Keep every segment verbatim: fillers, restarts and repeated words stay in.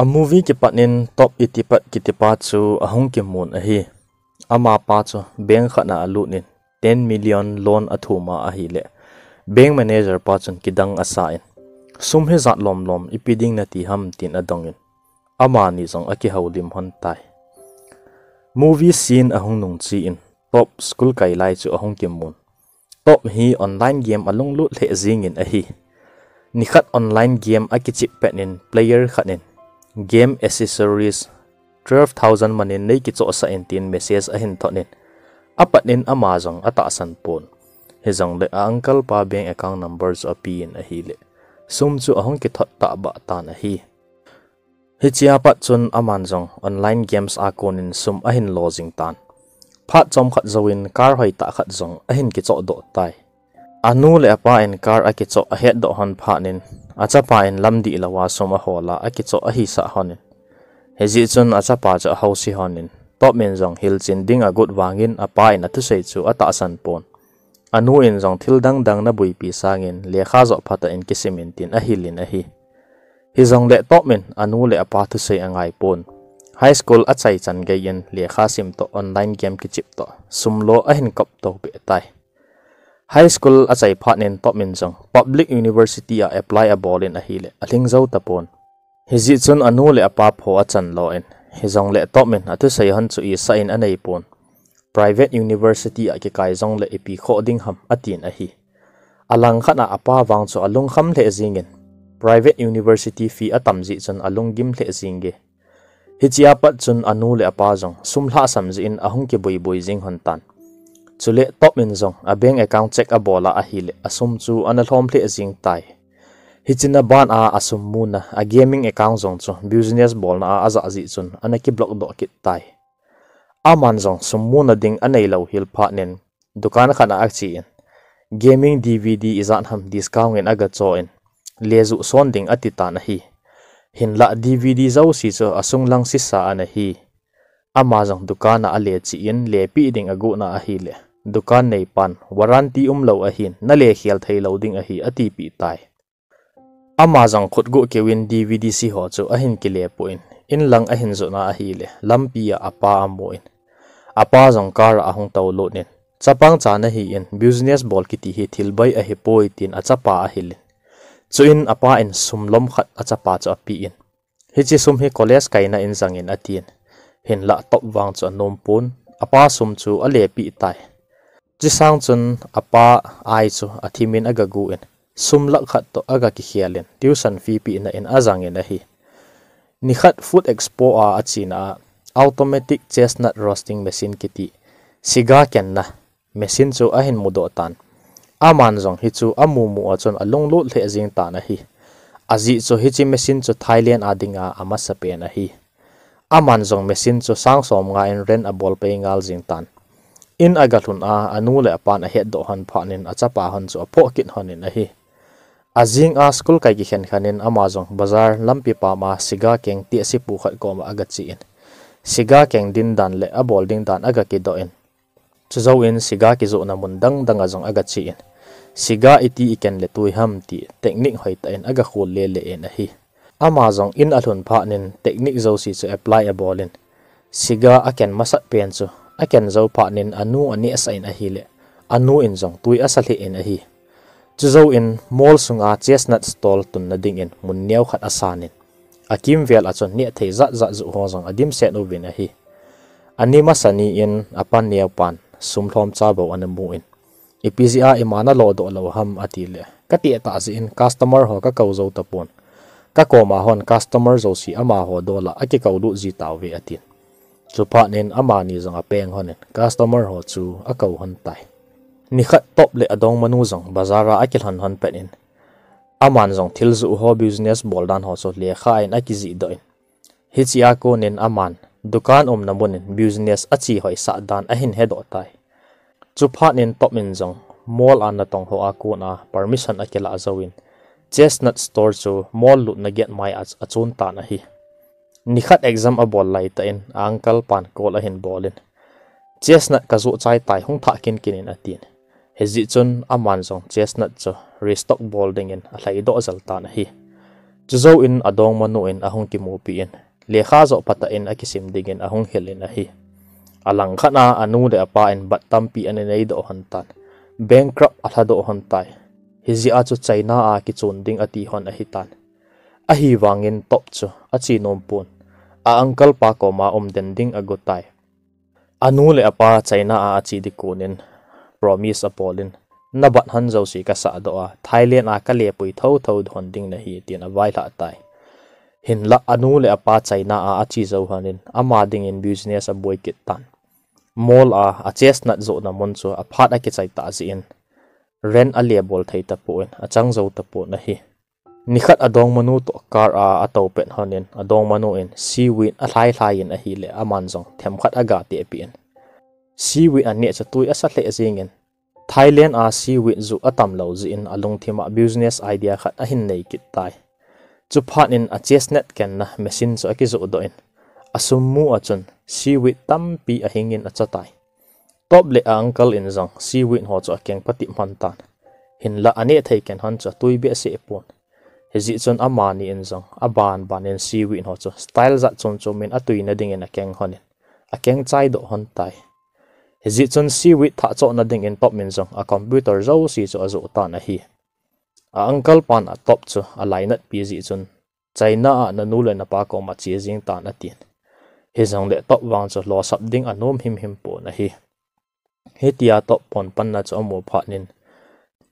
A movie kipat in Top itipat kitipa chu ahung kimun ahi. Amapa chu bank khat na alut in ten million loan athum a ahile, bank manager pa chun kidang asa in, sum hi jat lom lom ipi ding nati ham tin adong in, amani jong akihoulim hon tai. Movie scene ahung nung chi in Top school kai lai chu ahung kimun. Top hi online game alunglut lheh jing in ahi. Nikhat online game akichip pet in player khat in game accessories twelve thousand man in nei kichohsah in tin message ahin thot in, apat in ama jong atahsan pon. Hijongle a uncle pa bank account number chu api in ahile, sum chu ahung kithot tah bah tan ahi. Hichea pat chun aman jong online games a kon in sum ahin lo jing tan. Phat chomkhat jouvin car hoitah khat jong ahin kichoh doh tai. Anu le apa in car akichoh ahet doh hon phat in, achapa in lam dihlou a sum ahol a akichoh ahisah hon in. Hijeh chun achapa chu ahouse hon in, Top in jong hilchen ding agot vangin apa in athusei chu atahsan pon. Anu in jong thil dang dang na buipi sangin lekha joh phatah in kisim in tin ahil in ahi. Hijongle Top in anu le apa thusei angai pon. High school achai chan gei in lekha sim toh online game kichip toh sum lo ahin kop to peh tai. High school achai phat in Top in jong public university a apply abol in ahile, alhing jou tapon. Hijeh chun anu le apa pho achan lo in, hijongle Top in athusei hon chu isah in anei pon. Private university a kikai jongle ipi khoh ding ham atin ahi. Alangkhat a apa vang chu alungkham lheh jing in, private university fee atam jeh chun alunggim lheh jing e. Hichea pat chun anu le apa jong sum lhahsam jeh in ahung kibui bui jing hon tan. Chule Top in jong a bank account check abol a ahile, asum chu ana lhom lheh jing tai. Hiche na ban a asum muna a gaming account jong chu business bolna a ajah jeh chun ana kiblock doh kit tai. Aman jong sum muna ding anei lou hel phat in dukan khat a ache in, gaming D V D ijat ham discount in agacho in, le juh son ding ati tan ahi. Hinlah D V D jouse chu asung lang sisa ana hi. Ama jong dukan a ale che in, le peh ding agot na ahile, dukan neipan, warranty umlou ahin, nale khel thei lou ding ahi, atipeh tai. Ama jong khut guh keu in D V D si ho chu ahin kile pon, in lang ahin jot na ahile, lampi a apa amu in, apa jong car a ahung tou lut in, chapang cha nahi in, business bol kiti hi thil bai ahipoi tin achapa ahil in. Chuin apa in sum lom khat achapa chu ape in, hiche sum hi college kaina in jang in atin. Hinlah Top vang chu anom pon, apa sum chu ale peh tai. Chesang chun apa ai chu athim in agagu in, sum lakh khat toh aga kikhel in, tuition fee pehna in ajang in ahi. Nikhat Food Expo a achena a automatic chestnut roasting machine kiti, siga kenna machine chu ahin mudoh tan. Aman jong hichu amu mu a chun alunglut lheh jing tan ahi. Ajeh chu hiche machine chu Thailand a dinga amasapen ahi. Aman jong machine chu sang som nga in rent abol pei ngal jing tan. In agalhun a, anu le apan ahetdoh hon phat in achapa hon chu aphoh kit hon in ahi. Ajing a school kai kikhen khan in ama jong bazar lampi pam a siga keng tehse pu khat koma agache in, siga keng din dan le abol ding dan agakidoh in, chujou in siga kijohna mun dang dang a jong agache in, siga iti iken le tui ham ti technique hoitah in agakhol lele in ahi. Ama jong in alhun phat in technique jouse chu apply abol in, siga aken masat pen chu aken jou phat in anu anehsah in ahile, anu in jong tui asa lheh in ahi. Chujou in mall sunga chestnut stall tunna ding in mun neo khat asan in, akimvel a chun nehthei jat jat joh ho jong adimset uvin ahi. Ani masa ni in apa neopan sum lhomcha bou ana mu in, ipi jeh a ima nalodoh lou ham atile, kateh tah jeh in customer ho kakou jou tapon. Kakoma hon customer jouse amaho dol a akikou lut ji tauve atin. Chuphat in amani jong apeng hon in customer ho chu akou hon tai. Nikhat Top le adongmanu jong bazar a akilhon hon pet in, aman jong thil joh ho business bol dan ho chu lekha in akijihdoh in, hichea kon in aman dukan umna mun in business ache hoisah dan ahin hedoh tai. Chuphat in Top in jong mall a natong ho a kon a permission akilah jouvin, chestnut store chu mall lutna gate mai a achon tan ahi. Nikhat exam abol laitah in a uncle pan call ahin bol in, chestnut kajoh chai tai, hung thah kin kin in atin. Hijeh chun aman jong chestnut chu restock bol ding in alhaidoh jel tan ahi. Chujou in adongmanu in ahung kimupi in, lekha joh phatah in akisim dingin ahung hil in ahi. Alangkhat a anu le apa in bat tampi ana neidoh hon tan. Bankrupt alhadoh hon tai. Hijeh a chu China a kichun ding ati hon ahitan. Ahivangin Top chu achi nom pon. A uncle pa koma umden ding ago tai. Anu le apa China a achi ding konin promise abol in, nabat hon jouse kasahdoh a, Thailand a kalepui thotho hon ding nahi, tin availhah tai. Hinlah anu le apa China a achi jou hon in, ama dingin business aboi kit tan. Mall a, a chestnut johna mun chu aphat akichai tah jeh in, rent alebol thei tapon, achang jou tapon ahi. Nikhat adongmanu toh car a atou pet hon in, adongmanu in seaweed alhai lhai in ahileh, aman jong themkhat aga tehpeh in. Seaweed aneh chu tui asa lheh jengin, Thailand a seaweed juh atam lou jeh in alungthim a business idea khat ahin nei kit tai. Chuphat in a chestnut kenna machine chu akijoh doh in, asum mu a chun seaweed tampi ahing in acha tai. Top le a uncle in jong seaweed ho chu akeng patep hon tan. Hinlah aneh thei ken hon chu atui behseh pon. Hijeh chun amani in jong aban ban in seaweed ho chu style jat chom chom in atuina dingin akeng hon in, akeng chaidoh hon tai. Hijeh chun seaweed thah chohna dingin Top in jong a computer jouse chu ajoh tan ahi. A uncle pan a Top chu alainatpi jeh chun, China a nanu le napa koma che jeng tan atin. Hijongleh Top vang chu losap ding anom himhim pon ahi. Hitia Top pon panna chu amu phat in,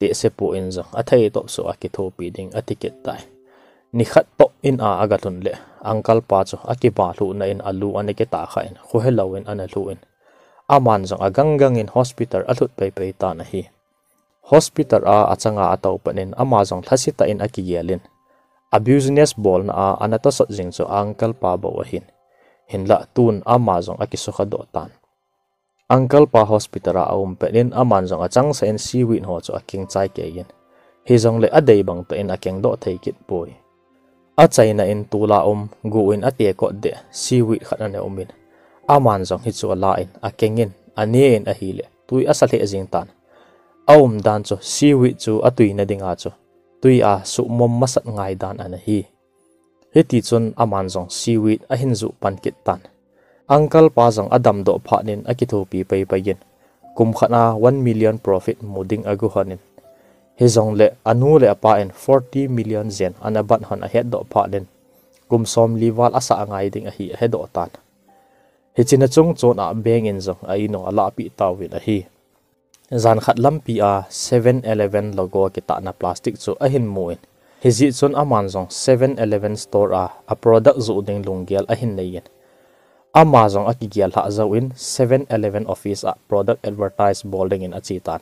tehse pu in jong athei Top chu akithopi ding ati kit tai. Nikhat Top in a agalhun leh, uncle pa chu akiba lhuhna in alu ana kitah kha in, khohelou in ana lhu in, aman jong agang gang in hospital alhut pei pei tan ahi. Hospital a achanga atou pet in ama jong lhasetah in akigel in, a business bolna a ana tosot jing chu a uncle pa bou ahin. Hinlah tun ama jong akisukha doh tan. Uncle pa hospital a aum pet in aman jong achangseh in seaweed ho chu akeng chai kei in. Hijongleh adei bang tah in akeng doh thei kit poi. Achaina in tol a um, gu in atekot deh seaweed khat ana um in, aman jong hichu ala in, akeng in, ane in ahileh, tui asa lheh jeng tan. Aumdan chu seaweed chu atuina dinga chu tui a suhmom masat ngai dan ana hi. Hitichun aman jong seaweed ahin juh pan kit tan. Uncle pa jong adamdoh phat in akithopi pei pei in, kum khat a one million profit mu ding agu hon in. Hijongleh anu le apa in forty million jen ana bat hon ahetdoh phat in, kum somli val asah angai ding ahi ahedoh tan. Hiche a chungchon a bank in jong a in u alahpeh tauvin ahi. Jan khat lampi a Seven Eleven logo kitahna plastic chu ahin mu in, hijeh chun aman jong Seven Eleven store a a product juh ding lunggel ahin nei in, ama jong akigel lhah jouvin Seven Eleven office a product advertise bol dingin ache tan.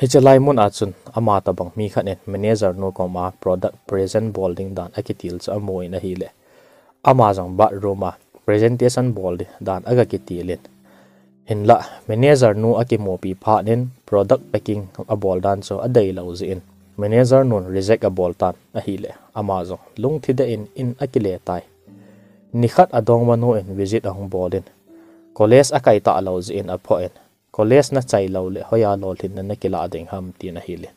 Hiche lai mun a chun ama tobang mi khat in manager nu koma product present bol ding dan akitil chu amu in ahileh, ama jong bathroom a presentation bol ding dan aga kitil in, hinlah manager nu akimupi phat in product packing abol dan chu adeilou jeh in, manager nun reject abol tan ahileh, ama jong lungthim deh in in akile tai. Nikhat adongmanu in visit ahung bol in, college akai talou jeh in aphoh in, college nachai lou leh hoiya lolhinna nakilah ding ham, tin ahil in.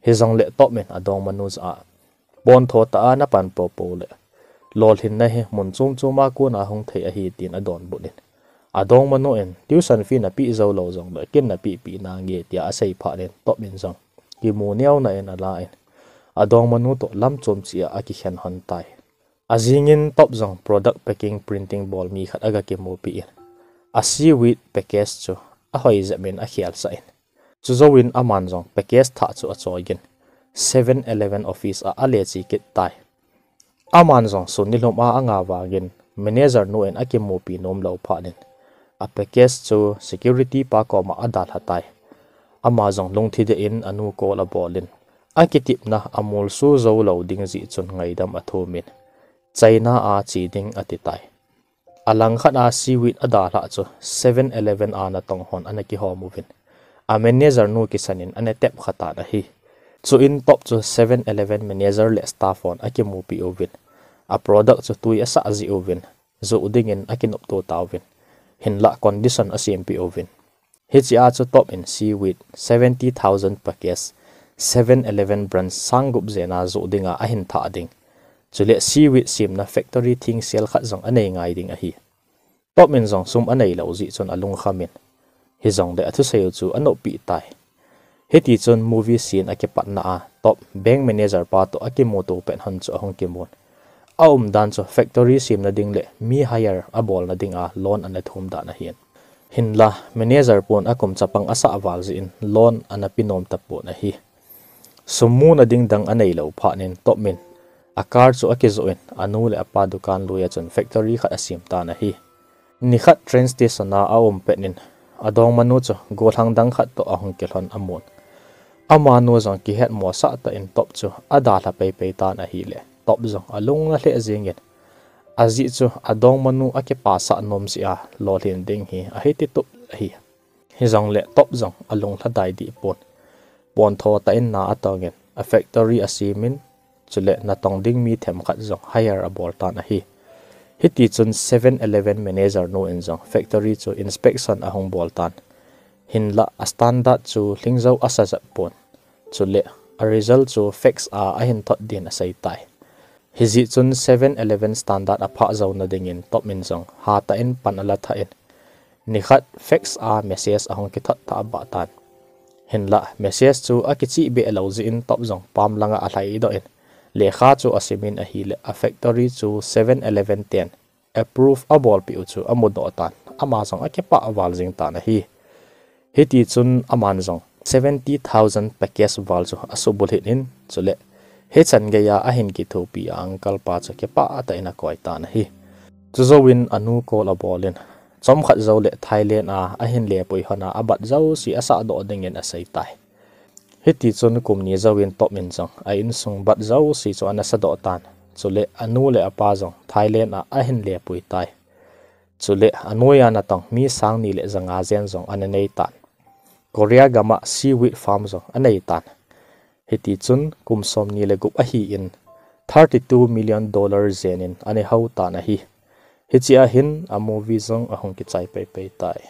Hijongleh Top in adongmanu jah a, pontho tah a napan poupou leh, lolhinna hi mun chom chom a kona hung thei ahi, tin adonbut in. Adongmanu in tuition fee napeh joulou jongleh kin napehpeh nange, tia asei phat in Top in jong kimu neona in ala in, adongmanu toh lam chom cheh a akikhen hon tai. Ajing in Top jong product packing printing bol mi khat aga kimupi in, a seaweed package chu ahoi jep in akhelsah in, chujouvin aman jong package thah chu achoi in, Seven Eleven office a aleche kit tai. Aman jong sun nilhum a anga vangin manager nu in akimupi nomlou phat in, a package chu security pa koma adalha tai. Ama jong lungthim deh in anu call abol in, akitepna amolso joulou ding jeh chun ngaidam athum in, China a che ding ati tai. Alangkhat a seaweed adalhah chu Seven Eleven a natong hon ana kihom uvin, a manager nu kisan in ana tepkha tan ahi. Chuin Top chu Seven Eleven manager le staff hon akimupi uvin, a product chu tui asah jeh uvin, juh dingin akinopto tauvin, hinlah condition asempeh uvin. Hiche a chu Top in seaweed seventy thousand package, Seven Eleven branch sang gup jen a juh dinga ahin thah ding, Chule seaweed semna factory thing sel khat jong anei ngai ding ahi. Top in jong sum anei lou jeh chun alungkham in, hijongle athusei u chu anoppi tai. Hiti chun movie scene akipatna a Top bank manager pa toh akimuto pet hon chu ahung kimun. Aumdan chu factory semna ding le mi hire abolna dinga loan ana thum dan ahin. Hinla manager pon akum chapang asah val jeh in loan ana pe nom tapon ahi. Sum muna ding dang anei lou phat in Top in a car chu akijoh in anu le apa dukan lui a chun factory khat asem tan ahi. Nikhat train station a aum pet in adongmanu chu gollhang dang khat toh ahung kilhon amun. Amanu jong kihetmosah tah in Top chu adalha peipei tan ahile Top jong alung na lheh jeng in, ajeh chu adongmanu akipasah nom jeh a lolhin ding hi ahi titup ahi. Hijongle Top jong alung lhadai deh pon, pontho tah in na atong in a factory asem in, chule natong ding mi themkhat jong hire abol tan ahi. Hiti chun Seven Eleven manager nu in jong factory chu inspection ahung bol tan. Hinla a standard chu lhingjou asa jep pon, chule a result chu fax a ahin thot din asei tai. Hijeh chun Seven Eleven standard aphah jouna dingin Top in jong hatah in pan ala thah in, nikhat fax a message ahung kithot tha abah tan. Hinla message chu akichih beh lou jeh in Top jong pam langa alhaidoh in, lekha chu asim in ahile a factory chu Seven Eleven ten approve abolpeh u chu amudoh tan, ama jong akipah val jeng tan ahi. Hiti chun aman jong seventy thousand package val chu asubulhit in, chule hichan geiya ahin kithopi a uncle pa chu kipah tah in akoi tan ahi. Chujouvin anu call abol in, chomkhat joule Thailand a ahin lepui hon a abat jouse asahdoh dingin asei tai. Hiti chun kum ni jouvin Top in jong a insung bat jouse chu ana sadoh tan. Chule anu le apa jong Thailand a ahin lepui tai. Chule anoiya natong mi sang ni le janga jen jong ana nei tan. Korea gam a seaweed farm jong anei tan. Hiti chun kum somni le gup ahin thirty two million dollar jen in anei hou tan ahi. Hichea hin a movie jong ahung kichai peipei tai.